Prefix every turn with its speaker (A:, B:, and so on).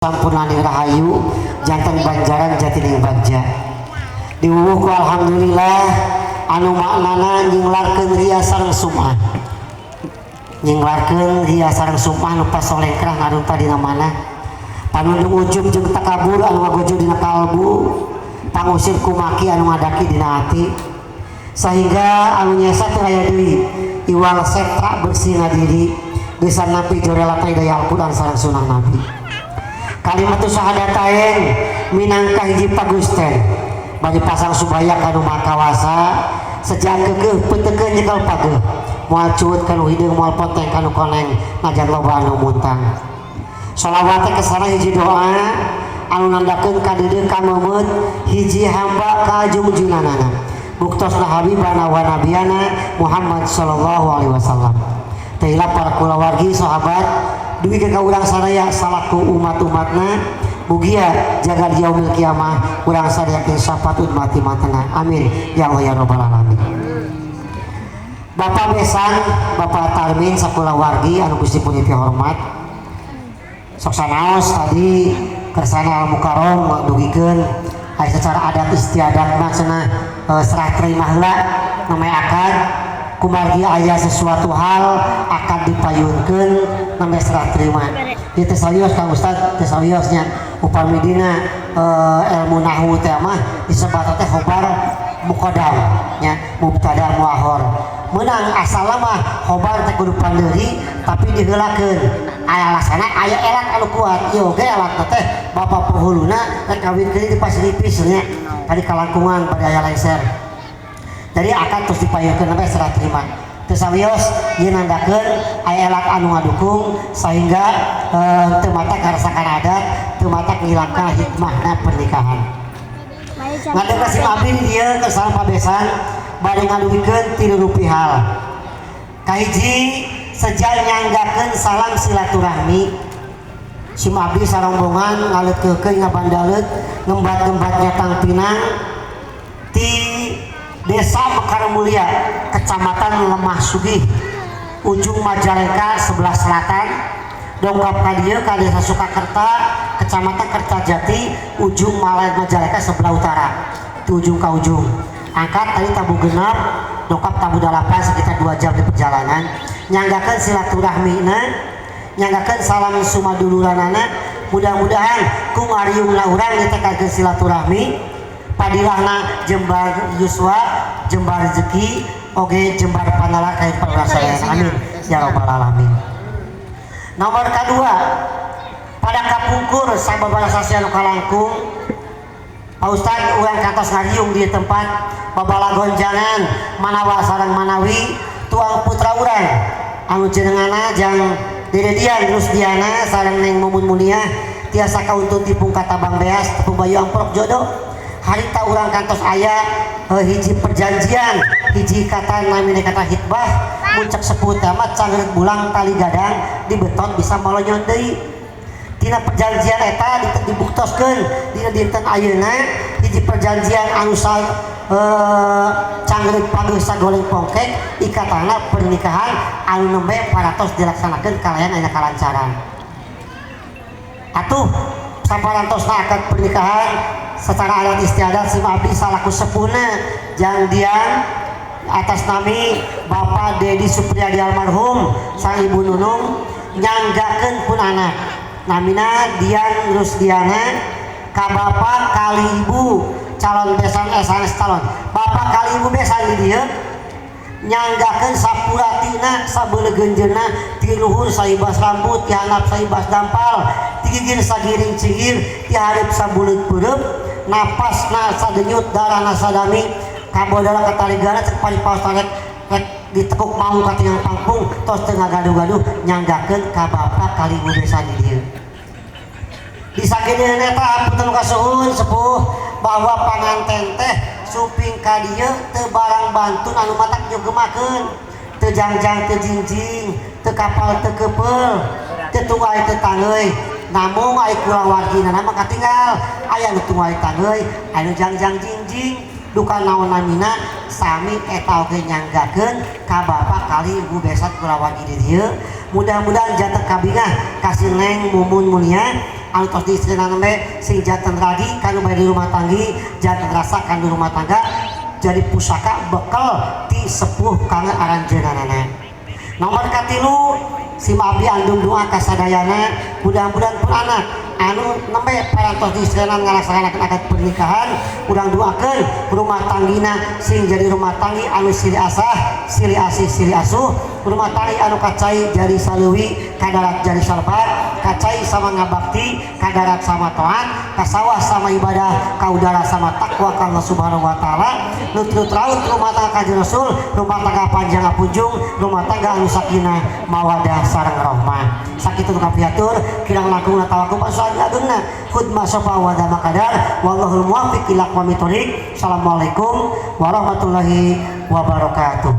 A: Sampurnaning rahayu janten banjaran jatining bagja diwuwuh ku alhamdulillah anu maknana nyinglarkeun ria sareng sum'ah, nyinglarkeun ria sareng sum'ah nu pasolengkrah ngarunta dina mana panundung ujub jeung takabur anu ngagojo dina kalbu, pangusir kumaki anu ngadaki dina hati sehingga anu nyesa teu aya deui iwal setra bersih ngadiri bisa nampi jorela hidayah Al-Qur'an sareng sunnah Nabi. Kalimat syahadatain minangka hiji pagusten bagi pasang subaya kanu maha kawasa sejak keukeuh peutekeun nyekel pageuh moal cuut kanu hideung, moal poteng kanu koneng najan loba anu muntang. Sholawat teh kesana hiji doa anu nandakeun kadeudeuh kameumeut hiji hamba ka jungjunganana, buktosna habibana wa nabiyana Muhammad sallallahu alaihi wasallam. Teu hilap para kulawargi sahabat dugi ka urang sadaya salaku umat-umatna, mugia jaga yaumil kiamah urang sadaya syafaat umat matana. Amin ya Allah ya rabbal alamin. Bapak Besan, Bapak Tarmin sakulawargi anu Gusti pun hormat, sok sanaos tadi kersana Al Mukarrom dugikeun aya secara adat istiadat mah cenah serah terima heula namanya akad, kumargi aya sesuatu hal akan dipayunkeun namanya serah terima. Ieu teh serius, Kang Ustad teh seriusnya. Upami dina ilmu nahwu teh mah disebat teh khobar muqaddam nya, mubtada muakhir meunang. Asalna mah khobar teh kudu pandeuri tapi diheulakeun aya alasana, aya elat anu kuat. Ieu oge elat teh bapak penghuluna rek kawinkeun di Pasiripis nya tadi kalangkungan pada aya lengser, jadi akan terus dipayunkeun sampai serah terima. Teu sawios ieu nandakeun aya elat anu ngadukung sehingga teu matak ngarasakan adat, teu matak ngilangkeun hikmahna pernikahan. Ngadeg sim abdi di dieu kersana pabesan bade ngadugikeun tilu rupi hal. Kahiji, sejak nyanggakeun salam silaturahmi sim abdi sarombongan ngaleutkeun ngabandaleut ngembat-ngembat nyatang pinang ti Desa Mekar Mulia, Kecamatan Lemah Sugih, ujung Majalengka sebelah selatan, dongkap ka dieu ka Desa Sukakerta, Kecamatan Kertajati, ujung Majalengka sebelah utara, di ujung ka ujung. Angkat tadi tabuh 6 dongkap tabuh 8, sekitar 2 jam di perjalanan. Nyanggakeun silaturahmina, nyanggakeun salam sumaduluranana. Mudah-mudahan ku ngariungna urang ditekadkeun silaturahmi padilahna jembar yuswa, jembar rezeki, oge jembar panala ka urang sadayana. Amin ya rabbal alamin. Nomor kedua, pada kapungkur sababaraha sasi anu kalangkung, Pak Ustad, urang kantos ngariung di tempat babala gonjangan manawa sareng manawi tuang putra urang anu jenengana jang Dede Dian Rusdiana sareng Neng Mumun Munia tiasa kauntun tipung katabang beas tepung bayu amprok jodoh. Harita urang kantos aya hiji perjanjian, hiji kata namine kata hitbah. Mun cek sepuh teh mah cangreut bulang tali gadang dibetot bisa molonyon deui. Tina perjanjian eta dibuktoskeun dina dinten ayeuna hiji perjanjian anu cangreut pageuh sagoleng pongkek ikatana pernikahan anu nembe parantos dilaksanakeun kalayan aya kalancaran. Atuh saparantosna akad pernikahan secara adat istiadat, sim abdi salaku sepuhna jang Dian atas nami Bapak Dedi Supriyadi almarhum sang Ibu Nunung nyanggakeun pun anak namina Dian Rusdiana ka bapak kali ibu calon besan, sanes calon, bapak kali ibu besan di dieu, nyanggakeun sapuratina sabeulegeunjeuna ti luhur saibas rambut, ti handap saibas dampal, ti gigir sagiring cingir, ti hareup sabuleut peureum, napasna sadenyut, darahna sadami kabodala kataligana, cek paripaos rek rek ditekuk maung katingang pangpung tos teu ngagaduh-gaduh. Nyanggakeun ka bapak kali ibu besan di dieu. Disagedeun eta punten kasuhun sepuh bahwa panganten teh sumping ka dieu teu barang bantun anu matak nyugemakeun, teu jangjang teu jingjing, teu kapal teu keupel, teu tunggal teu tanggeuy. Namung ai kulawargina mah katinggal aya nu tunggal tanggeuy, aya nu jangjang jingjing, duka naon namina. Sami eta oge nyanggakeun ka bapak kali ibu besan kulawargi di dieu, mudah-mudahan janten kabingah kasih Neng Mumun Munia. Anu tos diistrina nembe sing janten ragi kanu bade di rumah tanggi, janten rasa kanu rumah tangga, jadi pusaka bekal ti sepuh kangge aranjeunana. Nomor katilu, sim abdi andum doa kasadayana, mudah-mudahan pun anak anu nembe parantos diistrinan ngalaksanakeun akad pernikahan, urang doakeun rumah tanggina sing jadi rumah tanggi anu silih asah, silih asih, silih asuh, rumah tanggi anu kacai jadi saleuwi, kadarat jadi salbat, kacai sama ngabakti, kadarat sama taat, kasawah sama ibadah, kaudara sama takwa ka Allah Subhanahu wa Taala. Nutut raut rumah tangga Kanjeng Rasul, rumah tangga panjang apunjung, rumah tangga anu sakinah, mawadah sareng rahmah. Sakitu nu kapihatur, kirang langkung tawakum agengna khudma sofa wa makadar, wallahul muwaffiq ila aqwamit thoriq. Assalamualaikum warahmatullahi wabarakatuh.